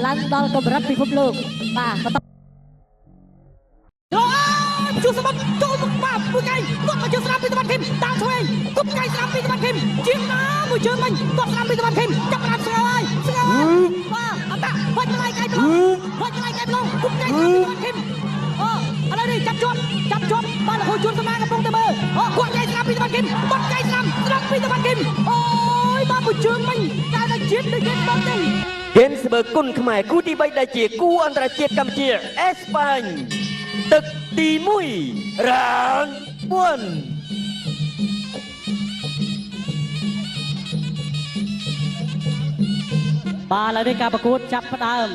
ឡើងដល់កម្រិតពិភពលោកបាទបន្ត ជួសម្បត្តិចូលមកបាទមួយកែងគាត់មកជើងស្រាំពីតបានឃឹមតាមឆ្វេងគប់កែងស្រាំពីតបានឃឹមជាងណាមួយជើងមិញគាត់ស្រាំពីតបានឃឹមចាប់បានស្ងើហើយស្ងើបាទអតាបាច់ម្លាយកែងប្លង់បាច់ម្លាយកែងប្លង់គប់កែងស្រាំពីតបានឃឹមអូឥឡូវនេះចាប់ជាប់ចាប់ជាប់បាទលោកជួនសំណាងកំពុងតែមើលអូគាត់កែងស្រាំពីតបានឃឹមបាត់កែងស្រាំស្រាំពីតបានឃឹមអូយបាទមួយជើងមិញតែតែជាតិដូចគេបងទេ ហ្គេមស្បើគុណខ្មែរគូទី3ដែលជាគូអន្តរជាតិកម្ពុជាអេស្ប៉ាញទឹកទី1រ៉ាង4 បាទឥឡូវនេះការប្រកួតចាប់ផ្ដើម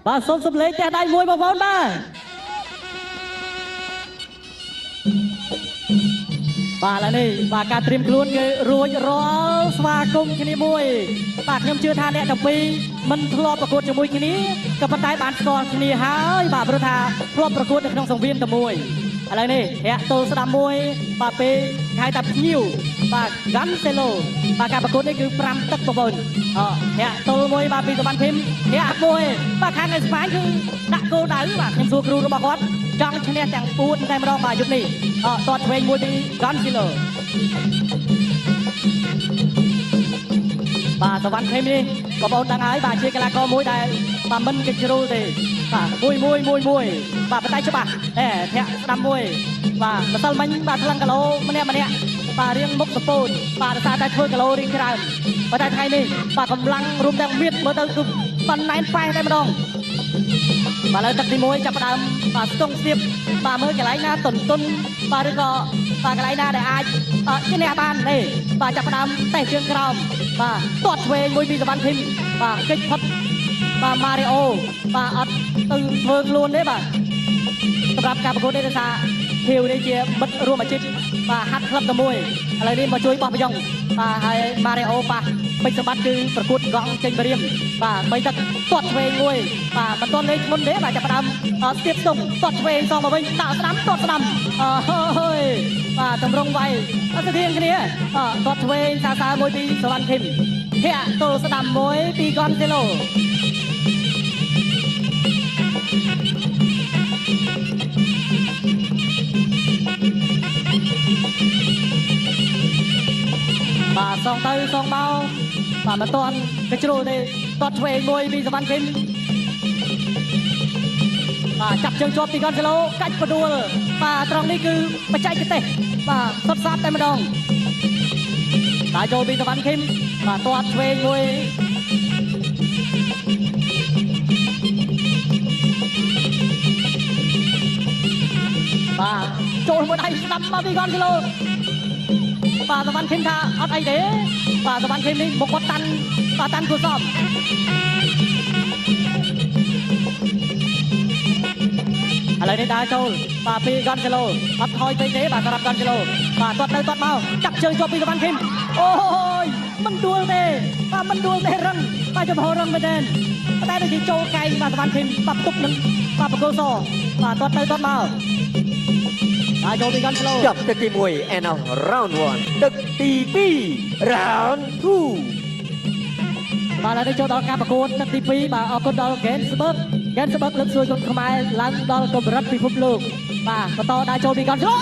បាទសូមសម្លេងទះដៃមួយបងប្អូនបាទបាទឥឡូវនេះបាទការត្រៀមខ្លួនគឺរួចរាល់ស្វាគមន៍គ្នាមួយបាទខ្ញុំជឿថាអ្នកទាំងពីរមិនធ្លាប់ប្រកួតជាមួយគ្នាក៏ប៉ុន្តែបានស្គាល់គ្នាហើយបាទព្រោះថាធ្លាប់ប្រកួតនៅក្នុងសង្វៀនតែមួយឥឡូវនេះធាក់ទល់ស្ដាំមួយបាទពេលហៅថាភ្ញៀវបាទហ្គាន់សេឡូបាទការប្រកួតនេះគឺ5ទឹកបងប្អូនអធាក់ទល់មួយបាទពីសវណ្ណភីមធាក់មួយបាទខាងអេស្ប៉ាញគឺដាក់គោលដៅបាទខ្ញុំសួរគ្រូរបស់គាត់ចង់ឈ្នះទាំង4តែម្ដងបាទយប់នេះអតតឆ្វេងមួយពីហ្គាន់សេឡូបាទសវណ្ណភីមនេះបងប្អូនដឹងហើយបាទជាកីឡាករមួយដែលបាទមិនកិច្ចជ្រុលទេបាទមួយមួយមួយមួយបាទប៉ុន្តែច្បាស់អេធាក់ស្ដាំមួយបាទម្សិលមិញបាទថ្លឹងគីឡូម្នាក់ម្នាក់បាទរៀងមុខសពូនបាទដោយសារតែធ្វើគីឡូរៀងច្រើនប៉ុន្តែថ្ងៃនេះបាទកម្លាំងរួមទាំងមៀតមើលទៅគឺបានណែនប៉ែតែម្ដងបាទឥឡូវទឹកទី1ចាប់ផ្ដើមបាទស្ទង់ស្ទាបបាទមើលកន្លែងណាតុនតុនបាទឬក៏បាទកន្លែងណាដែលអាចឈ្នះបានទេបាទចាប់ផ្ដើមតេះជើងក្រោមបាទទាត់ឆ្វេងមួយពីសវណ្ណធីមបាទកិច្ចផុតបាទម៉ារីអូបាទអត់ទៅធ្វើខ្លួនទេបាទសម្រាប់ការប្រកួតនេះដោយសារភៀវនេះជាមិត្តរួមអាជីពបាទហាត់ក្លឹបតែមួយឥឡូវនេះមកជួយបោះប្រយ៉ងបាទហើយម៉ារីអូប៉ះពេជ្រសម្បត្តិគឺប្រកួតកង់ចេញបរៀមបាទបីទឹកទាត់ឆ្វេងមួយបាទមិនទាន់លេងធ្ងន់ទេបាទចាប់ផ្ដើមស្ទាបស្ទង់ទាត់ឆ្វេងសងមកវិញដាក់ស្ដាំទាត់ស្ដាំអើយបាទតម្រង់វាយអត់ស្ទៀងគ្នាទាត់ឆ្វេងសាសាមួយពីសវណ្ណធីមធាក់ទល់ស្ដាំមួយពីកនសេឡូបាទសងទៅសងមកបាទមិនទាន់កជ្រុលទេទាត់ឆ្វេងមួយពីសវណ្ណធីមបាទចាប់ជើងជាប់ពីកនសេឡូកាច់បដួលបាទត្រង់នេះគឺបច្ចេកទេសបាទសុទ្ធសាធតែម្ដងតែចូលពីសវណ្ណធីមបាទទាត់ឆ្វេងមួយបាទចូលមួយដៃស្ដាំមកពីកនសេឡូបាទសវណ្ណធីមថាអត់អីទេបាទសវណ្ណធីមនេះមុខគាត់តាន់បាទតាន់គូសំឥឡូវនេះដើរចូលបាទពីកនសេឡូអត់ថយពេកទេបាទសម្រាប់កនសេឡូបាទទាត់ទៅទាត់មកចាប់ជើងជាប់ពីសវណ្ណធីមអូយមិនដួលទេបាទមិនដួលទេរឹងបាទចំហរឹងមែនទេតែដូចជាចូលកែងបាទសវណ្ណធីមបាទទប់នឹងបាទបកគោសបាទទាត់ទៅទាត់មកបាទចូលពីកនសេឡូ ចប់ទឹកទី1 end of round 1ទឹកទី2 round 2 បាទឥឡូវនេះចូលដល់ការប្រកួតទឹកទី2បាទអរគុណដល់ Gainsbourg Gainsbourg លើកស្ទួយគុណខ្មែរឡើងដល់កម្រិតពិភពលោកបាទបន្តដើរចូលពីកនសេឡូ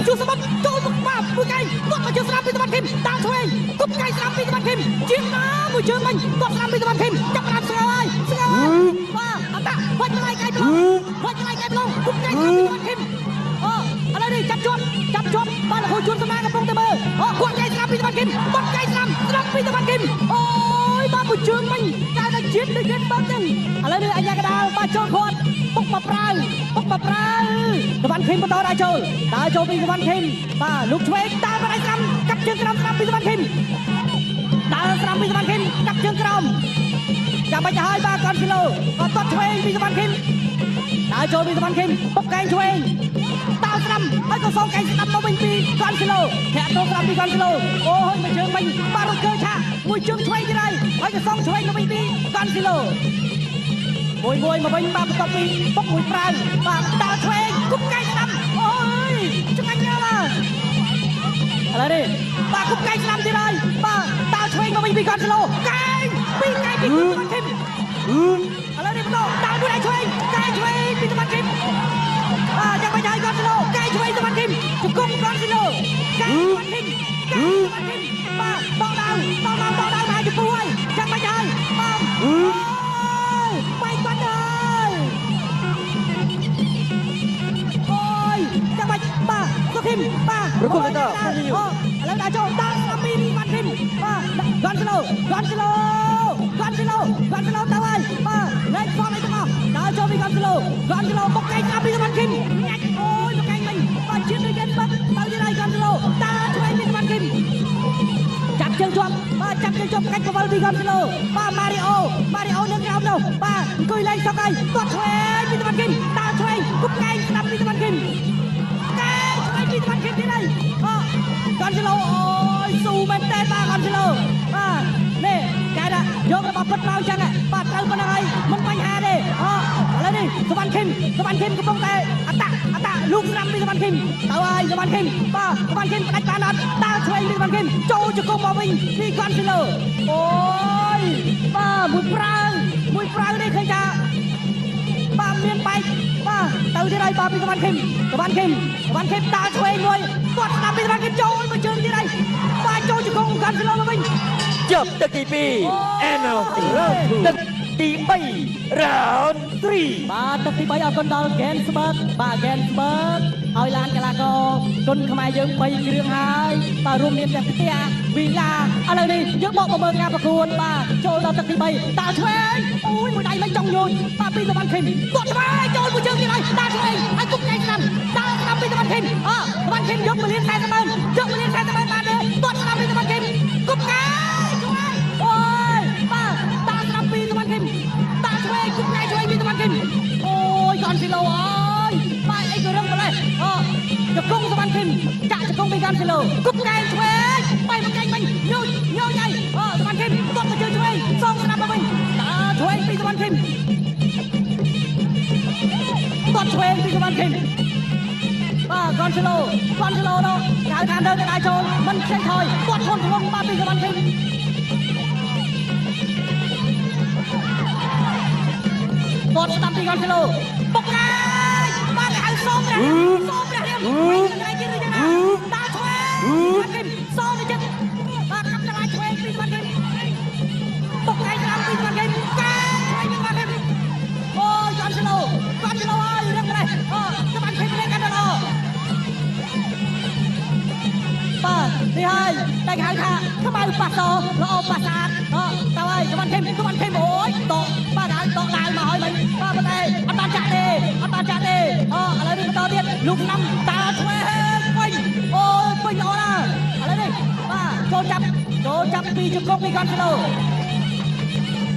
ជួសម្បត្តិចូលមកបាទមួយកែងគាត់មកជើងស្រាំពីតបានឃឹមតាមឆ្វេងគប់កែងស្រាំពីតបានឃឹមជាងណាមួយជើងមិញគាត់ស្រាំពីតបានឃឹមចាប់ផ្ដើមស្ងើហើយស្ងើបាទអតាបាច់ម្លាយកែងប្លង់បាច់ម្លាយកែងប្លង់គប់កែងស្រាំពីតបានឃឹមអូឥឡូវនេះចាប់ជាប់ចាប់ជាប់បាទលោកជួនសំណាងកំពុងតែមើលអូគាត់កែងស្រាំពីតបានឃឹមបាត់កែងស្រាំស្រាំពីតបានឃឹមអូយបាទមួយជើងមិញតែតែជាតិដូចគេបើចឹង ឥឡូវនេះអញ្ញាកដាលបាទចូលគាត់បុកមកប្រាវបុកមកប្រាវសវណ្ណធីមបន្តដើរចូលដើរចូលពីសវណ្ណធីមបាទលោកឆ្វេងដើរមកដៃស្រាំកាប់ជើងក្រោមស្រាំពីសវណ្ណធីមដើរស្រាំពីសវណ្ណធីមកាប់ជើងក្រោមចាំបាច់ទៅហើយបាទកនគីឡូបាទទាត់ឆ្វេងពីសវណ្ណធីមដើរចូលពីសវណ្ណធីមបុកកែងឆ្វេងដើរស្រាំហើយក៏សងកែងស្ដាំមកវិញពីកនគីឡូធាក់ទល់ស្រាំពីកនគីឡូអូយមួយជើងមិញបាទរត់កើឆាមួយជើងឆ្វេងទៀតហើយហើយក៏សងឆ្វេងមកវិញពីកនគីឡូមួយមួយមកវិញបាទបន្ទាប់ពីបុកមួយប្រាវបាទដើរឆ្វេងគប់កែងស្ដាំអូយឆ្ងាញ់ណាស់បាទឥឡូវនេះបាទគប់កែងស្ដាំទៀតហើយបាទដើរឆ្វេងមកវិញពីកនគីឡូកែង ពីរកែពីសវណ្ណឃឹមឥឡូវនេះបន្តដើរមួយដៃឆ្វេងកែឆ្វេងពីសវណ្ណឃឹមបាទចាំបាច់ហើយកនស៊ីឡូកែឆ្វេងសវណ្ណឃឹមជង្គង់កនស៊ីឡូកែសវណ្ណឃឹមកែសវណ្ណឃឹមបាទដកដៅដកដៅដកដៅមកជពូហើយចាំបាច់ហើយបាទអូយបែកបាត់ហើយអូយចាំបាច់បាទសុខឹមបាទ ប្រគល់បន្ត ឥឡូវដាក់ចូលដាក់ស្ដាំពីវ៉ាន់ធីមបាទហ្គន់ស្លូហ្គន់ស្លូហ្គន់ស្លូហ្គន់ស្លូទៅហើយបាទលេខហ្វអីទាំងអស់ដើរចូលពីហ្គន់ស្លូហ្គន់ស្លូបុកកែងស្ដាំពីវ៉ាន់ធីមញាច់អូយបុកកែងវិញបាទជាតិដូចគេបាត់ទៅទៀតហើយហ្គន់ស្លូតាឆ្វេងពីវ៉ាន់ធីមចាប់ជើងជាប់បាទចាប់ជើងជាប់កាច់កវលពីហ្គន់ស្លូបាទម៉ារីអូម៉ារីអូនៅក្រោមនោះបាទអង្គុយលេងសុកហើយគាត់ឆ្វេងពីវ៉ាន់ធីមតាឆ្វេងគប់កែងស្ដាំពីវ៉ាន់ធីមកែឆ្វេងពីវ៉ាន់ធីមទៀតហើយបាទកនស៊ីឡូអូយស៊ូមែនតើបាទកនស៊ីឡូបាទនេះកែថាយករបស់ពិតមកអញ្ចឹងបាទត្រូវប៉ុណ្្នឹងហើយមិនបញ្ហាទេអឥឡូវនេះសវណ្ណឃឹមសវណ្ណឃឹមកំពុងតែអតអតលោកស្រាំពីសវណ្ណឃឹមទៅហើយសវណ្ណឃឹមបាទសវណ្ណឃឹមផ្ដាច់បានអត់ដើរឆ្វេងពីសវណ្ណឃឹមចូលជង្គង់មកវិញពីកនស៊ីឡូអូយបាទមួយប្រាវមួយប្រាវនេះឃើញថាបាទមានបែកបាទទៅទៀតហើយបាទពីសវណ្ណឃឹមសវណ្ណឃឹមសវណ្ណឃឹមដើរឆ្វេងមួយគាត់ស្ដាប់ពីសវណ្ណឃឹមចូលមកជើងទៀតហើយបាទចូលជង្គង់កាន់ស៊ីឡូមកវិញ ចប់ទឹកទី2 and round 2ទឹកទី3 round 3 បាទទឹកទី3អរគុណដល់ Gainsberg បាទ Gainsberg ឲ្យឡានកីឡាករគុណខ្មែរយើង3គ្រឿងហើយបាទរួមមានទាំងផ្ទះវីឡាឥឡូវនេះយើងបកមកមើលការប្រកួតបាទចូលដល់ទឹកទី3តាឆ្វេងអូយមួយដៃមិនចង់ញូចបាទពីសវណ្ណឃឹមគាត់ឆ្វេងចូលមួយជើងទៀតហើយតាឆ្វេងហើយគុំកែងស្ដាំតាស្ដាំពីសវណ្ណឃឹមអសវណ្ណឃឹមយក1លាន40ម៉ឺនយក1លាន40ម៉ឺនបាទទេគាត់ស្ដាំពីសវណ្ណឃឹមគុំកែងឆ្វេងអូយបាទតាស្ដាំពីសវណ្ណឃឹមតាឆ្វេងគុំកែងឆ្វេងពីសវណ្ណឃឹមអូយកនស៊ីឡូអើយបាទអីក៏រឹងម្លេះអជង្គង់សវណ្ណឃឹមចាក់ជង្គង់ពីកនស៊ីឡូគុំកែងឆ្វេងបែកមកកែងវិញញូចញូចហើយអសវណ្ណឃឹមគាត់មកជើងឆ្វេងសងស្ដាំមកវិញតាឆ្វេងពីសវណ្ណឃឹមគាត់ឆ្វេងពីសវណ្ណឃឹមបាទកនស៊ីឡូកនស៊ីឡូនោះគេហៅថានៅតែអាចចូលមិនខ្ចីថយគាត់ធន់ធ្ងន់បាទពីសវណ្ណឃឹមគាត់ស្ដាំពីកនស៊ីឡូបុកកែងបាទគេហៅសូមព្រះសូមព្រះរៀមវិញថ្ងៃទៀតឬយ៉ាងណាតាឆ្វេងឃឹមសូមទៅចិត្តបាទកាប់ចលាឆ្វេងពីសវណ្ណឃឹមបុកកែងស្ដាំពីសវណ្ណឃឹមកែងឆ្វេងពីសវណ្ណឃឹមអូយកនស៊ីឡូកនស៊ីឡូអើយរឹងម្លេះអសវណ្ណឃឹមលេងកាន់ល្អបាទនេះហើយតែគេហៅថាខ្មៅប៉ាសល្អប៉ាសាទអតើហើយសវណ្ណឃឹមសវណ្ណឃឹមអូយតកបាទហើយតកឡើងមកហើយមិញបាទប៉ុន្តែអត់បានចាក់ទេអត់បានចាក់ទេអឥឡូវនេះបន្តទៀតលោកស្ដាំតាឆ្វេងវិញអូយពេញល្អណាស់ឥឡូវនេះបាទចូលចាប់ចូលចាប់ពីជង្គង់ពីកនស៊ីឡូ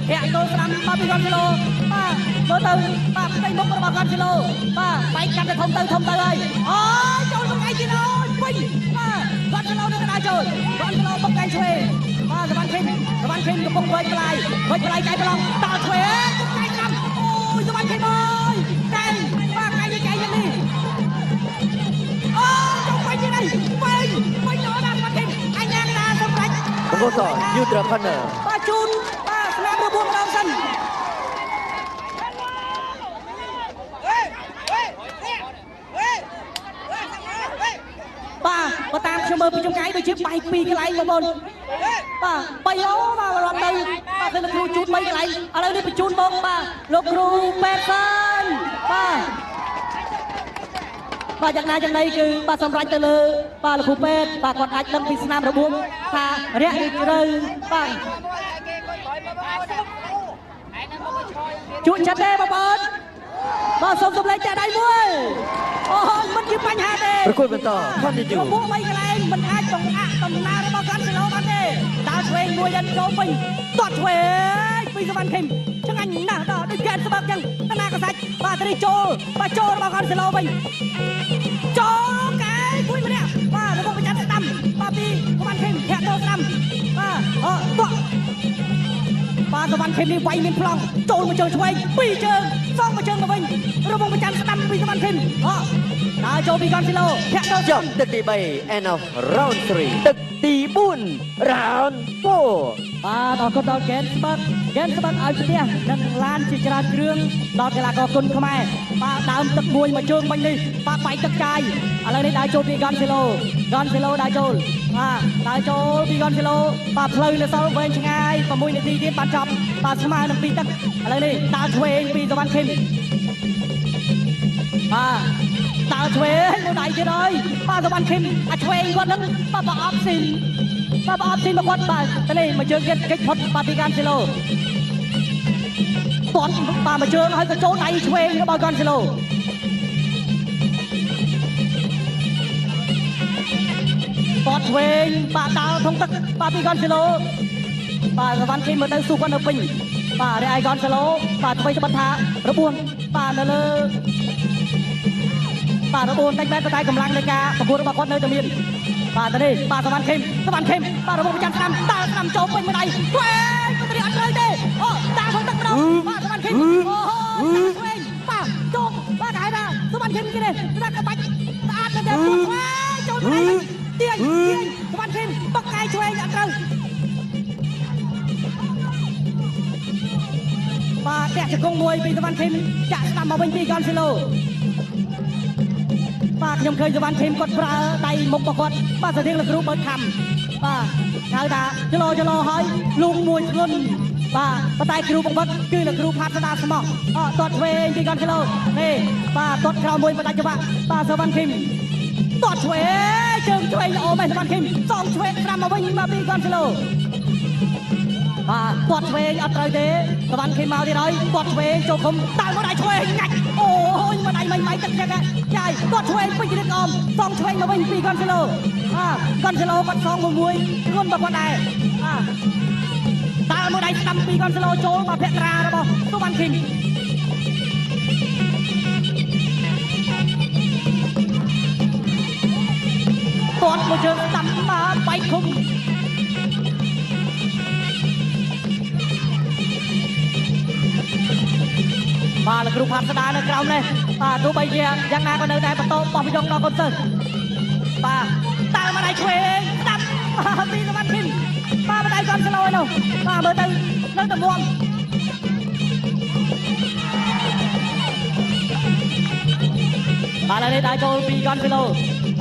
ធាក់ចូលស្ដាំមកពីកនស៊ីឡូបាទមើលទៅបាទផ្ទៃមុខរបស់កនស៊ីឡូបាទបែកកាន់តែធំទៅធំទៅហើយអូយចូលមកឯងទៀតអូយពេញបាទកនស៊ីឡូនៅកណ្ដាលចូលកនស៊ីឡូបុកកែងឆ្វេងបាទសវណ្ណឃឹមសវណ្ណឃឹមកំពុងវែកប្លាយវែកប្លាយកែប្រឡងតើឆ្វេងបុកកែងស្ដាំអូយសវណ្ណឃឹមអើយកែងបាទកែងនេះកែងយ៉ាងនេះអូចូលពេញទៀតហើយពេញពេញល្អណាស់សវណ្ណឃឹមអញ្ញាកណាសម្រេច បង្គោលស Neutral Corner បាទជូនបាទស្នាមរបួសម្ដងសិនបាទបើតាមខ្ញុំមើលពីចុងកាយដូចជាបែកពីរកន្លែងបងប្អូនបាទ3អូបាទរាប់ទៅបាទឃើញលោកគ្រូជូន3កន្លែងឥឡូវនេះបញ្ជូនមកបាទលោកគ្រូពេទ្យសិនបាទបាទយ៉ាងណាយ៉ាងណីគឺបាទសម្រេចទៅលើបាទលោកគ្រូពេទ្យបាទគាត់អាចដឹងពីស្នាមរបួសថារយៈឬជ្រៅបាទជួយចិត្តទេបងប្អូនបាទសូមសម្លេងចាក់ដៃមួយអូមិនជាបញ្ហាទេ ប្រគួតបន្ត continue របួស3កន្លែងមិនអាចបង្អាក់ដំណើររបស់កនស៊ីឡូបានទេដើរឆ្វេងមួយយ៉ាងចូលវិញទាត់ឆ្វេងពីសវណ្ណឃឹមឆ្ងាញ់ណាស់ដល់ដូចកែនស្បើកចឹងតាណាកសាច់បាទទៅនេះចូលបាទចូលរបស់កនស៊ីឡូវិញចូលកែមួយម្នាក់បាទរបស់ប្រចាំស្ដាំបាទពីសវណ្ណឃឹមធាក់ចូលស្ដាំបាទអទាក់បាទសវណ្ណឃឹមនេះវាយមានប្លង់ចូលមកជើងឆ្វេងពីរជើងសងមកជើងមកវិញរបស់ប្រចាំស្ដាំពីសវណ្ណឃឹមអ ដើរចូលពីកនស៊ីឡូធាក់ទៅ ចប់ទឹកទី3 end of round 3ទឹកទី4 round 4 បាទអរគុណដល់ហ្គេនស្បឹកហ្គេនស្បឹកឲ្យផ្ទះនិងឡានជាច្រើនគ្រឿងដល់កីឡាករគុណខ្មែរបាទដើមទឹកមួយមួយជើងមិញនេះបាទបែកទឹកចាយឥឡូវនេះដើរចូលពីកនស៊ីឡូកនស៊ីឡូដើរចូលបាទដើរចូលពីកនស៊ីឡូបាទផ្លូវនៅសល់វែងឆ្ងាយ6នាទីទៀតបាទចប់បាទស្មើនឹង2ទឹកឥឡូវនេះដើរឆ្វេងពីសវណ្ណឃីមបាទដើរឆ្វេងមួយដៃទៀតហើយបាទសវណ្ណឃីមអាឆ្វេងគាត់នឹងបាទប្រអប់ស៊ីនបាទប្រអប់ស៊ីនមកគាត់បាទទៅនេះមួយជើងទៀតកិច្ចផុតបាទពីកានស៊ីឡូទាត់បាទមួយជើងហើយក៏ចូលដៃឆ្វេងរបស់កានស៊ីឡូទាត់ឆ្វេងបាទដើរក្នុងទឹកបាទពីកានស៊ីឡូបាទសវណ្ណឃីមមើលទៅស៊ូគាត់នៅពេញបាទរីឯកានស៊ីឡូបាទថ្មីត្បិតថារបួសបាទនៅលើបាទរបួសតិចមែនប៉ុន្តែកម្លាំងនៃការប្រកួតរបស់គាត់នៅតែមានបាទទៅនេះបាទសវណ្ណឃីមសវណ្ណឃីមបាទរបួសប្រចាំឆ្នាំដើរឆ្នាំចូលពេញមួយដៃឆ្វេងគាត់រៀបអត់ត្រូវទេអូដើរក្នុងទឹកម្ដងបាទសវណ្ណឃីមអូហូដើរឆ្វេងបាទចូលបាទគេហៅថាសវណ្ណឃីមគេនេះស្ដាប់ក្បាច់ស្អាតមែនទេឆ្វេងចូលមួយដៃទាញទាញសវណ្ណឃីមបុកកាយឆ្វេងអត់ត្រូវបាទតាក់ជង្គង់មួយពីសវណ្ណឃីមចាក់ស្ដាំមកវិញពីកនស៊ីឡូបាទខ្ញុំឃើញសវណ្ណឃីមគាត់ប្រើដៃមុខរបស់គាត់បាទស្ថិតលោកគ្រូបើខំបាទហៅថាចលោចលោហើយលងមួយធ្ងន់បាទប៉ុន្តែគ្រូបង្វឹកគឺលោកគ្រូផាត់ស្ដាស្មោះអទាត់ឆ្វេងពីកនគីឡូនេះបាទទាត់ក្រោមមួយបដាច់ច្បាក់បាទសវណ្ណឃីមទាត់ឆ្វេងជើងឆ្វេងល្អមែនសវណ្ណឃីមសងឆ្វេងត្រាំមកវិញបាទពីកនគីឡូបាទទាត់ឆ្វេងអត់ត្រូវទេសវណ្ណឃីមមកទៀតហើយទាត់ឆ្វេងចូលឃុំតើមកដៃឆ្វេងងាច់អូយមកដៃមិនទឹកចឹងចាយទាត់ឆ្វេងពេញទៀតអមសងឆ្វេងមកវិញពីកនគីឡូបាទកនគីឡូគាត់សងមួយមួយធ្ងន់របស់គាត់ដែរបាទតើមួយដៃស្ដាំពីកនគីឡូចូលមកភក្ត្រារបស់សុវណ្ណឃីមទាត់មួយជើងស្ដាំមកបែកឃុំបាទលោកគ្រូផាត់ស្ដារនៅក្រោមនេះបាទទោះបីជាយ៉ាងណាក៏នៅតែបន្តបោះប្រយោងដល់កូនសិស្សបាទតើមកដៃឆ្វេងស្ដាប់ពីសវណ្ណឃីមបាទមកដៃកនស្លូឯនោះបាទមើលទៅនៅតែមួមបាទឥឡូវនេះដើរចូលពីកនគីឡូ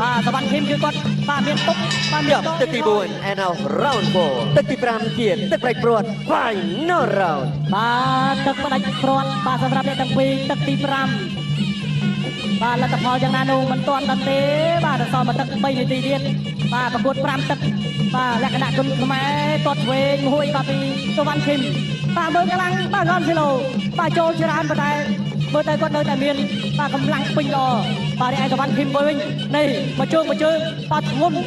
បាទសវណ្ណឃីមគឺគាត់បាទមានពុកបាទមាន ទឹកទី4 end of round 4ទឹកទី5ជាទឹកផ្ដាច់ព្រាត់ final round បាទទឹកផ្ដាច់ព្រាត់បាទសម្រាប់អ្នកទាំងពីរទឹកទី5បាទលទ្ធផលយ៉ាងណានោះមិនទាន់ដល់ទេបាទដល់សល់មកទឹក3នាទីទៀតបាទប្រកួត5ទឹកបាទលក្ខណៈគុណខ្មែរទាត់ឆ្វេងមួយបាទពីសវណ្ណឃីមបាទមើលកម្លាំងបាទកនគីឡូបាទចូលច្រើនប៉ុន្តែមើលទៅគាត់នៅតែមានបាទកម្លាំងពេញល្អបាទឯសវណ្ណឃីមវិញនេះមកជើងមកជើងបាទធ្ងន់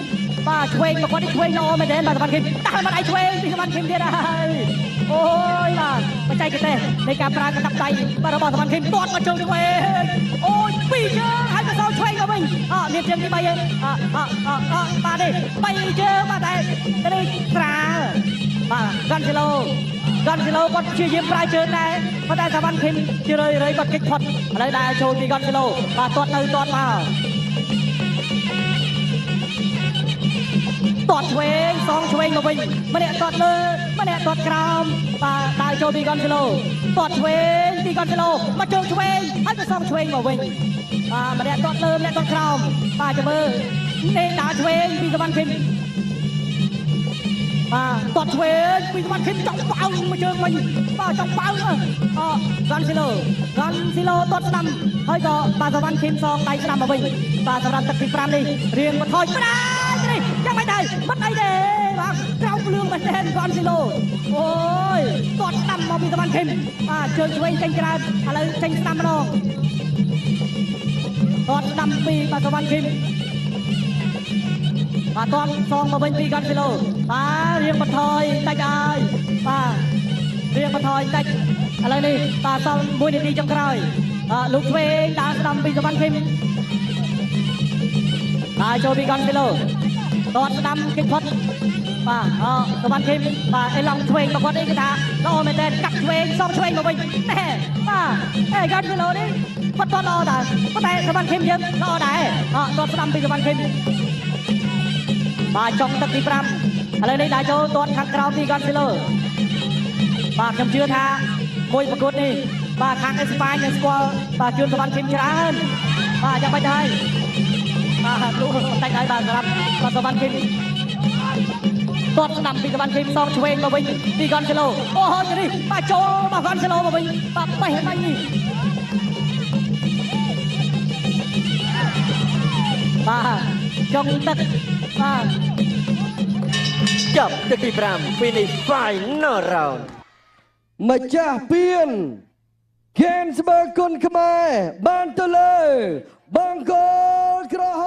បាទឆ្វេងមកគាត់នេះឆ្វេងល្អមែនទេបាទសវណ្ណឃីមតាមកដៃឆ្វេងពីសវណ្ណឃីមទៀតហើយអូយបាទបច្ចេកទេសនៃការប្រើកណ្ដាប់ដៃបាទរបស់សវណ្ណឃីមទាត់មកជើងទៅវិញអូយពីរជើងហើយក៏សោឆ្វេងមកវិញអមានជើងទី3ឯងអអអអបាទនេះ3ជើងបាទតែនេះស្រាលបាទកនគីឡូកនគីឡូគាត់ព្យាយាមប្រើជើងដែរប៉ុន្តែសវណ្ណឃីមជារឿយៗគាត់គេចផុតឥឡូវដើរចូលពីកនគីឡូបាទទាត់ទៅទាត់មកទាត់ឆ្វេងសងឆ្វេងមកវិញម្នាក់ទាត់លើម្នាក់ទាត់ក្រោមបាទដើរចូលពីកនគីឡូទាត់ឆ្វេងពីកនគីឡូមកជើងឆ្វេងហើយក៏សងឆ្វេងមកវិញបាទម្នាក់ទាត់លើម្នាក់ទាត់ក្រោមបាទចាំមើលនេះដើរឆ្វេងពីសវណ្ណឃីមបាទទាត់ឆ្វេងពីសវណ្ណឃីមចង់បៅមួយជើងវិញបាទចង់បៅអកនស៊ីឡូកនស៊ីឡូទាត់ស្ដាំហើយក៏បាទសវណ្ណឃីមសងដៃស្ដាំមកវិញបាទសម្រាប់ទឹកទី5នេះរៀងបន្ថយប្រាច់នេះយ៉ាងម៉េចដែរមិនអីទេបាទក្រោកលឿងមែនទេកនស៊ីឡូអូយទាត់ស្ដាំមកពីសវណ្ណឃីមបាទជើងឆ្វេងចេញច្រើនឥឡូវចេញស្ដាំម្ដងទាត់ស្ដាំពីបាទសវណ្ណឃីមបាទទាត់សងមកវិញពីកនគីឡូបាទរៀងបន្ថយតិចហើយបាទរៀងបន្ថយតិចឥឡូវនេះបាទសល់1នាទីចុងក្រោយលោកឆ្វេងដើរស្ដាំពីសវណ្ណឃីមដើរចូលពីកនគីឡូទាត់ស្ដាំគេចផុតបាទសវណ្ណឃីមបាទអេឡង់ឆ្វេងមកគាត់អីគេថាល្អមែនទែនកាត់ឆ្វេងសងឆ្វេងមកវិញណែបាទអេកនគីឡូនេះ គាត់ទាត់ល្អដែរប៉ុន្តែសវណ្ណឃឹមយើងល្អដែរអត់ទាត់ស្ដាំពីសវណ្ណឃឹមបាទចុងទឹកទី5ឥឡូវនេះដើរចូលទាត់ខាងក្រោមពីកនស៊ីឡូបាទខ្ញុំជឿថាមួយប្រកួតនេះបាទខាងអេស្ប៉ាញនឹងស្គាល់បាទជឿនសវណ្ណឃឹមច្រើនបាទយ៉ាងម៉េចដែរបាទលក់បន្តិចហើយបាទសម្រាប់បាទសវណ្ណឃឹមទាត់ស្ដាំពីសវណ្ណឃឹមសងឆ្វេងមកវិញពីកនស៊ីឡូអូហូនេះបាទចូលមកកនស៊ីឡូមកវិញបាទបេះបាញ់នេះបាទចុងទឹកបាទ ចប់ទឹកទី5 finish final round ម្ចាស់ពាន Gainsberg គុណខ្មែរបានទៅលើបង្គោលក្រហ